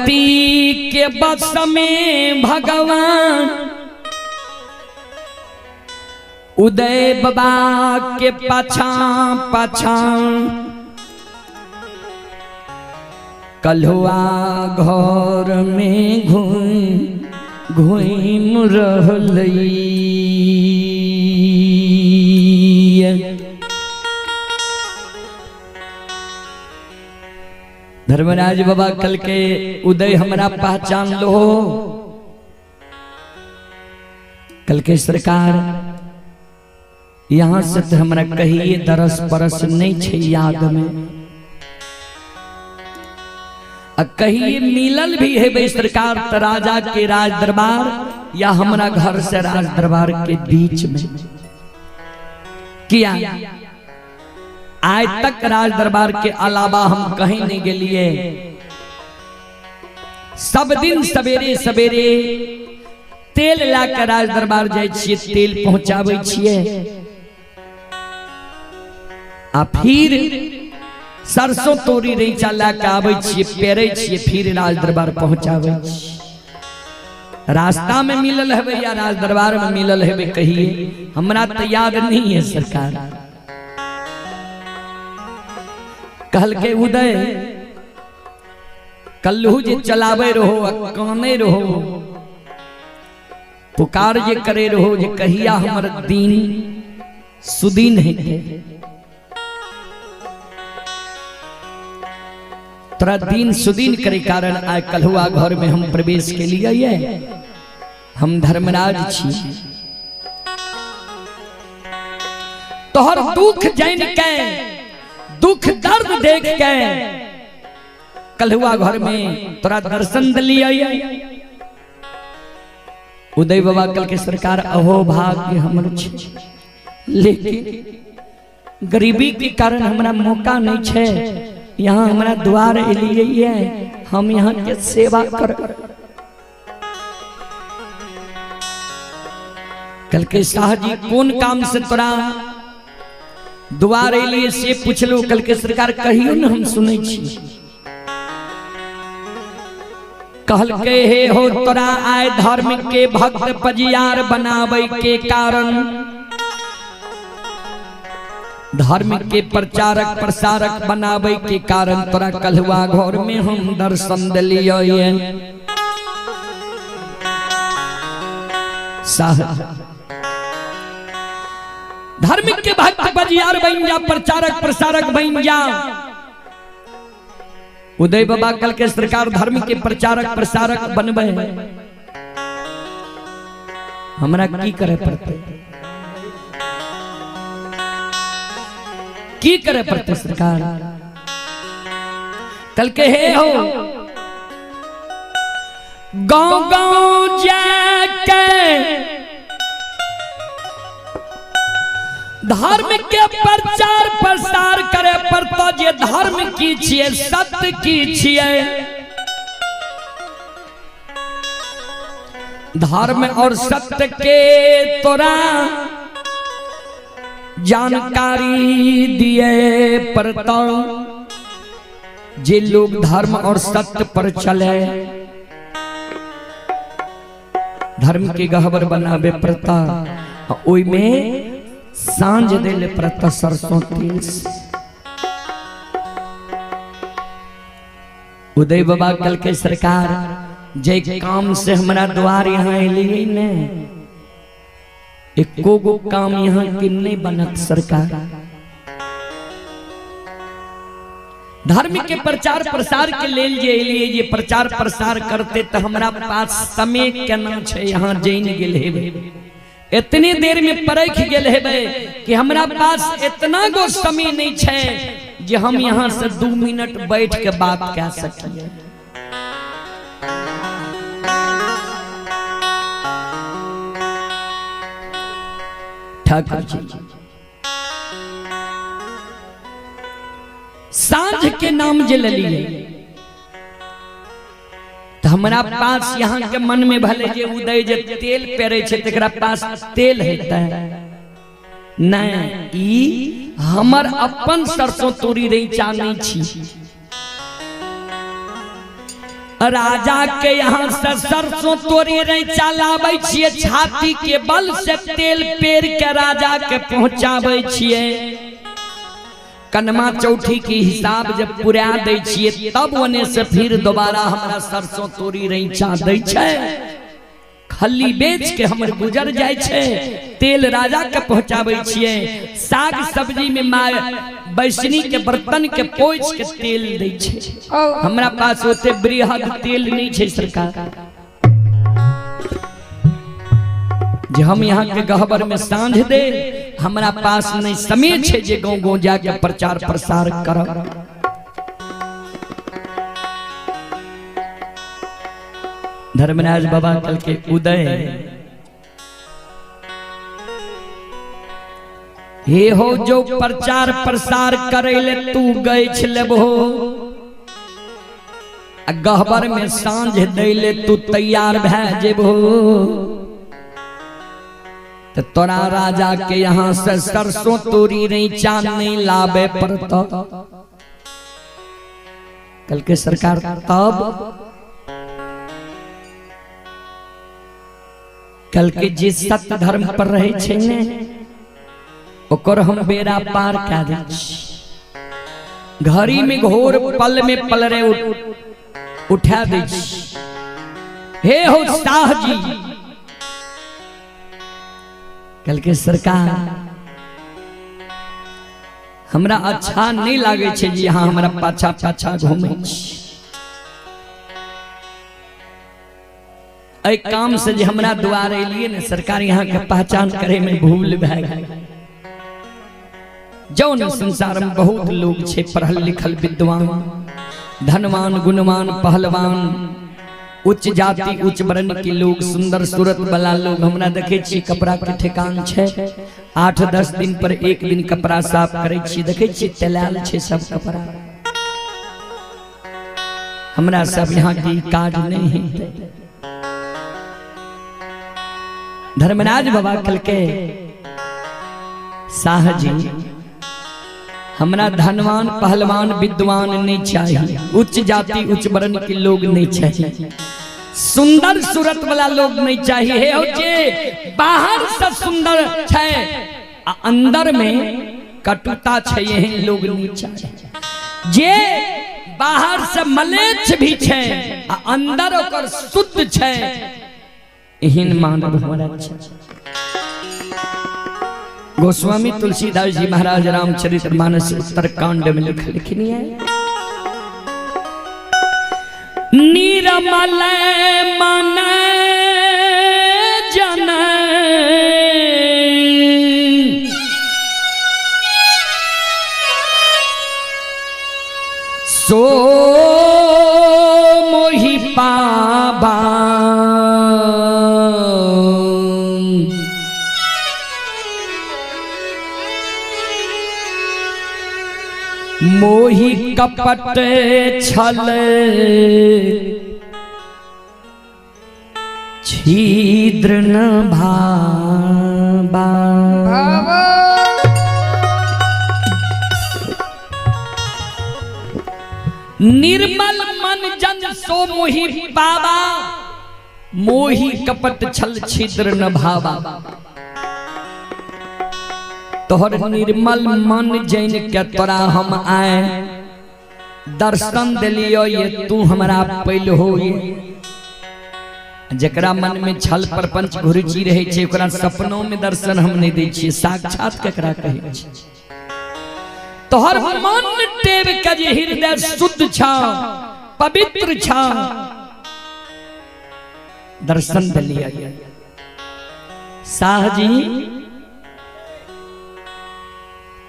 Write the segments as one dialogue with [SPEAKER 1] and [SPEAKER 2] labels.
[SPEAKER 1] भगवती के बस में भगवान उदय बाबा के पाछा पाछा कल्हुआ घर में घूम घूम रहलै। धर्मराज बाबा कल के उदय हमरा पहचान लो। कल के सरकार यहाँ से तो हमरा कहिए दरस परस नहीं छे याद में, आ कहिए मिलल भी है बे सरकार तो राजा के राज दरबार या हमरा घर से राज दरबार के बीच में किया आज तक राज दरबार के अलावा हम कहीं नहीं गेलिए। सब दिन सवेरे सवेरे तेल ला के राज दरबार जाय छिए, तेल पहुंचाबै छिए आ फिर सरसों तोरी रैचा ला के आबै छिए, पेरै छिए, फिर राज दरबार पहुंचाबै छिए। रास्ता में मिलल हेबै या राज दरबार में मिलल हेबै कहिए, हमरा तो याद नहीं है सरकार। कहल के उदय कल्लू जे चलावे रहो काने रहो पुकार जे करे रहो जे कहिया हमर दीन सुदीन हेतै, तोरा दीन सुदीन करे कारण आइ कल्हुआ घर में हम प्रवेश के लिए हम धर्मराज छी। तोहर दुख जान के दुख दर्द देख के कल्हुआ घर में तोरा दर्शन दिलियै। उदय बाबा कल के सरकार अहो भाग्य हमर छे, लेकिन गरीबी के कारण हमरा मौका नहीं छे, यहाँ हमरा द्वार एलियै, हम यहाँ के सेवा कर। कल के शाह जी कौन काम से तोरा द्वार एलियै से पुछलू। कल के सरकार कहियो न हम सुनै छी। कहलके हे हो तोरा आय धर्म के भक्त पजियार बनावे के कारण धर्म के प्रचारक प्रसारक बनावे के कारण तोरा कल्हुआ घर में हम दर्शन दिलियै। साह धर्म के भक्त पजियार बन जा, प्रचारक प्रसारक बन जा। उदय बाबा कल के सरकार धर्म के प्रचारक प्रसारक बनबे हमरा की करे पड़ते, की करे पड़ते सरकार। कल के हे हो गांव गांव जाके धर्म के प्रचार प्रसार करे पड़ता, जे धर्म की छिए सत्य की छिए, धर्म और सत्य के तोरा जानकारी दिए पड़ता। जे लोग धर्म और सत्य पर चले धर्म के गहबर बनावे पड़ता, ओई में सांझ देले पड़ता सरसों तेल। उदय बाबा कल के सरकार जे काम से हमरा द्वार यहाँ एलियै ने एको गो काम यहाँ के नहीं बनत सरकार। धर्म के प्रचार प्रसार के लेल जे एलियै जे प्रचार प्रसार करते तो हमरा पास समय केना छै, यहाँ जैन गेल हेबै इतनी देर में परख गेल हेबै कि हमरा पास इतना गो समय नहीं छै जे हम यहाँ से 2 मिनट बैठ के बात कह सकिए। ठाकुर जी सांझ के नाम जे लेलिए तो हमरा पास यहाँ के मन में भले जे उदय जे तेल पेरे छे तेकरा पास तेल हेतै नहीं, ई हमर अपन सरसों तोरी रैचा नहीं छी। राजा के यहाँ से सरसों तोड़ी रैचा लाबै छियै, छाती के बल से तेल पेर के राजा के पहुंचाबै छियै। कनमा चौठी के हिसाब जब पुरा दै छियै तब ओने से फिर दोबारा हमरा सरसों तोड़ी रैचा दै छै। खल्ली बेच के हमर गुजर जाइ छै, तेल राजा के पहुंचाबै छियै, साग सब्जी में माँ बैसनी के बर्तन के पोछि के तेल दै छै। हमरा पास ओते बृहद तेल नहीं छै सरकार, जे हम यहाँ के गहबर में साँझ दे। हमरा पास नहीं समय छै जे गाँव गाँव जाके प्रचार प्रसार करब। धर्मराज बाबा कल के उदय हे हो जो प्रचार प्रसार करे ले तू गैछ लेबहो, आ गहबर में साँझ दै ले तू तैयार भए जेबहो, तो तोरा राजा के यहाँ से सरसों तोरी रैचा नहीं लाबे पड़तो। कल के सरकार तब कल के जे सत्य धर्म पर रहे छै ने ओकर हम बेड़ा पार कए दै छी। घड़ी में घोर पल में पलरे उठा दै छी। हे हो शाह जी, कल के सरकार हमरा अच्छा नहीं लागे छै जे यहाँ हमरा पाछा पाछा घूमै छी। एहि काम से जे हमरा द्वार एलिए ने सरकार, यहाँ के पहचान करे में भूल भए गेल। जौन संसार में बहुत लोग छै पढ़ल लिखल विद्वान, धनवान, गुणवान, पहलवान, उच्च जाति उच्च वर्ण के लोग, सुंदर सूरत वाला लोग, हमरा देखे छी कपड़ा के ठेकान छै, 8-10 दिन पर एक दिन कपड़ा साफ करे छी, देखे छी तेलाल छै सब कपड़ा। हमरा सब यहाँ के काज नहीं हेतै। धर्मराज बाबा कहलकै शाह जी हमरा धनवान पहलवान विद्वान नहीं चाहिए, उच्च जाति उच्च वर्ण के लोग नहीं चाहिए, सुंदर सूरत वाला लोग नहीं चाहिए। हे हो जे बाहर से सुंदर छै आ अंदर में कटुता छै, एहन लोग नहीं चाहिए। जे बाहर से मलेच्छ भी छै आ अंदर ओकर शुद्ध छै, एहन मानव हमरा चाहिए। गोस्वामी तुलसीदास जी महाराज रामचरितमानस उत्तरकांड में लिखनी है, निरमल मन जन सो मोहि पाबा, मोहि कपट छल छिद्र न भाबा। निर्मल मन जन सो मोहि पाबा, मोहि कपट छल छिद्र न भाबा। तोहर निर्मल मन जन के तोरा हम आए दर्शन दिलियो, ये तू हमरा पैल हो। जकरा मन में छल प्रपंच घुरुचि रहे छै ओकरा सपनों में दर्शन हम नहीं दै छियै, साक्षात केकरा कहै छै। तोहर मन टेब के जे हृदय शुद्ध छ पवित्र छ, दर्शन दिलियो। शाह जी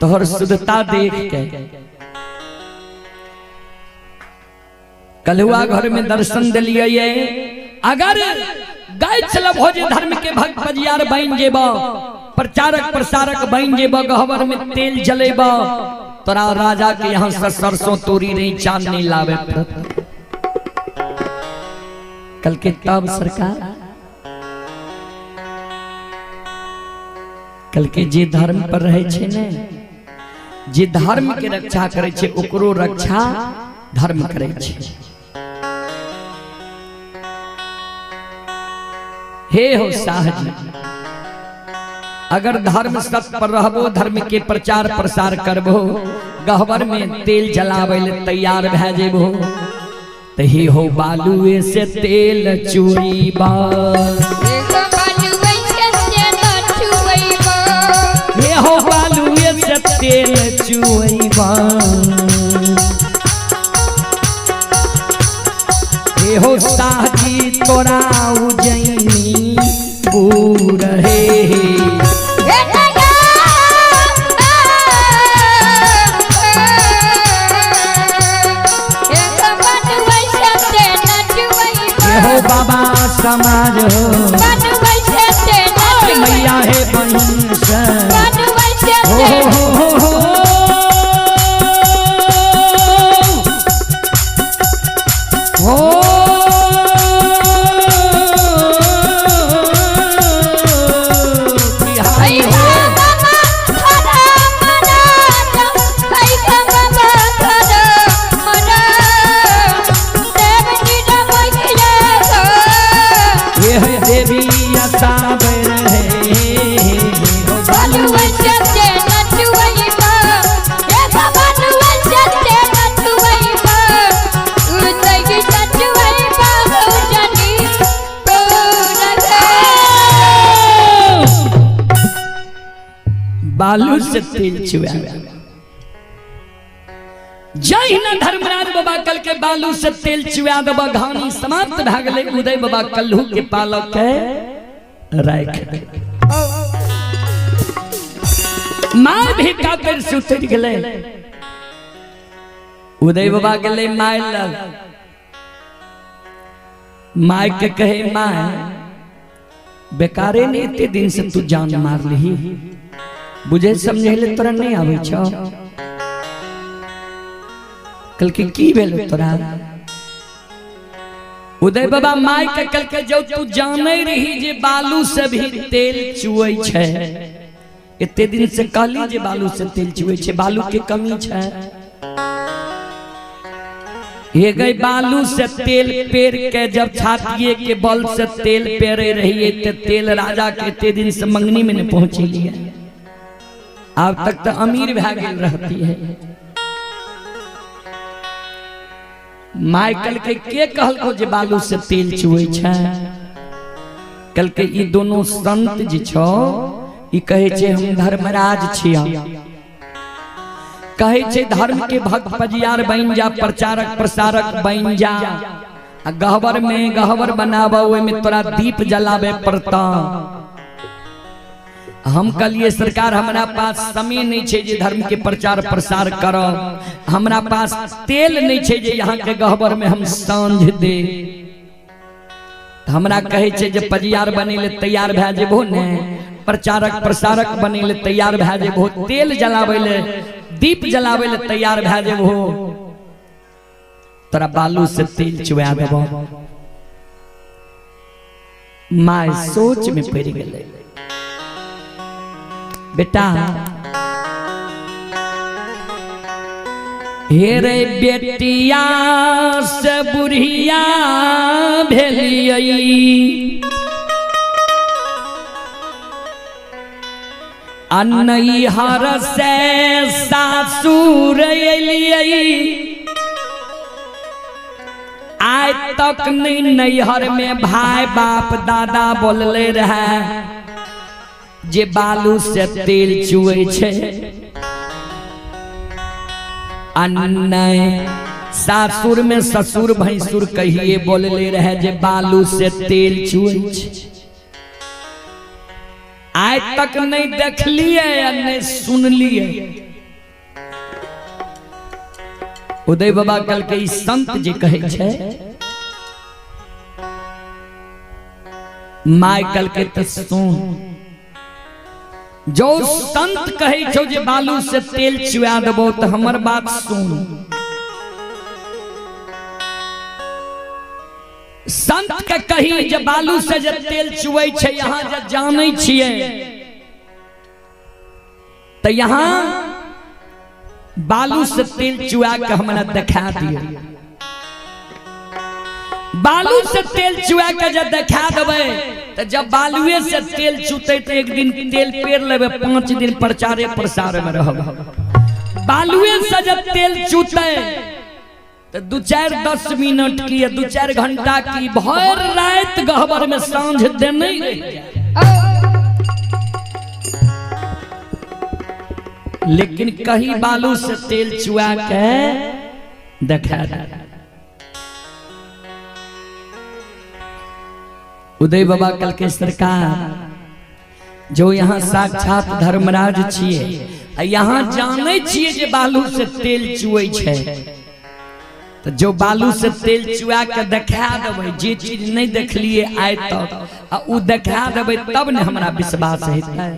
[SPEAKER 1] तोहर शुद्धता देख के कलुआ घर में दर्शन दिलिये। अगर गाय चलब हो जे धर्म के भक्त बजियार बन जेब, प्रचारक प्रसारक बन जेब, गहबर में तेल जलेब, तोरा राजा के यहाँ से सरसों तोरी नहीं चांद नहीं लावे। कल के तब सरकार कल के जे धर्म पर रहे छे ने, जे धर्म के रक्षा करे छे ओकरो रक्षा धर्म करे छे। हे हो शाह जी, अगर धर्म सत्य पर रहबो, धर्म के प्रचार प्रसार करबो, गहबर में तेल जलावे ले तैयार भए जेबो, त हे हो बालुए से तेल चुईबा, हे हो बालुए से तेल चुईबा, हे हो शाह जी तोरा उजैनी बूढ़ हे। हे हो बाबा समाज हो मैया हे बहिन से हो हो हो हो हो हो बिहारी हो। ये है देवी असाबर है हो बालू बालू से तेल चुआ। जहिना धर्मराज बाबा कल के बालू से तेल चुआ देबा, घानी समाप्त भए गेलै। उदय बाबा कल्हू के पालक के राख माय भी कातर से उतर गेलै। उदय बाबा गेलै my लग, my के कहे my बेकारे ने इतने दिन से तू जान मार ली, बुझे समझे ले तोरा नहीं आवे छौ। कल के की भेल तोरा? उदय बाबा my के कल के जो तू जाने रही जे बालू से भी तेल चुए छे, इतने दिन से कहली जे बालू से तेल चुए छे, बालू के कमी छे, ये गई बालू से तेल पेर के जब छातिए के बल से तेल पेरे रही ते तेल राजा के इतने दिन से मंगनी में नहीं पहुंची लिया, अब तक तो अमीर भा गेल रहती है। माइकल के कहलको जे बालू से तेल चुए छे? कल के ई दोनों संत जे छो ई कहे छे हम धर्मराज छिया, कहे छे धर्म के भक्त पजियार बन जा, प्रचारक प्रसारक बन जा, आ गहबर में गहबर बनावा ओय में तोरा दीप जलावे पड़ता। हम कहलिए सरकार हमरा पास समय नहीं छे जे धर्म के प्रचार प्रसार करब, हमरा पास तेल नहीं छे जे यहाँ के गहबर में हम सांझ दे। हमरा कहे छे जे पजियार बने ले तैयार भए जेबो ने, प्रचारक प्रसारक बने ले तैयार भए जेबो, तेल जलावे ले दीप जलावे ले तैयार भए जेबो, तोरा बालू से तेल चुआ देबो। My सोच में पड़ गेलै, बेटा हे रे बेटिया से बुढ़िया भेलियै, आ नैहर से सासुर एलियै, आइ तक नहीं नैहर में भाई बाप दादा बोलले रहे जे बालू से तेल चुए छे, आ नहीं सासुर में ससुर भैंसुर कहिए बोलले रहे जे बालू से तेल चुए छे, आइ तक नहीं देखलिए आ नहीं सुनलिए। उदय बाबा कल के ई संत जे कहे छे, my कल के त सुन, जो संत कहे छो जे बालू से तेल चुआ देबो त हमर बात सुन। संत के कही जे बालू से जे तेल चुए छे, यहाँ जे जानै छियै त यहाँ बालू से तेल चुआ के हमरा देखा दियो। बालू से तेल चुआ के जे देखा देबै तऽ जब बालुए से तेल चूतै तऽ एक दिन तेल पेर लेबै, 5 दिन प्रचारे प्रसार में रहब। बालुए से जब तेल चूतै तऽ 2-4 10 मिनट की या 2-4 घंटा की भरि राति गहबर में साँझ देने रहि जाय। लेकिन कहीं बालू से तेल चुआ के देखा दे। उदय बाबा कल के सरकार जो यहाँ साक्षात धर्मराज छिए, यहाँ जाने छिए जे बालू से तेल चुए छै, तो जो बालू से तेल चुआ के देखा देबै, जे चीज नहीं देखलिए आइ तक आ उ देखा देबै तब ने हमरा विश्वास हेतै।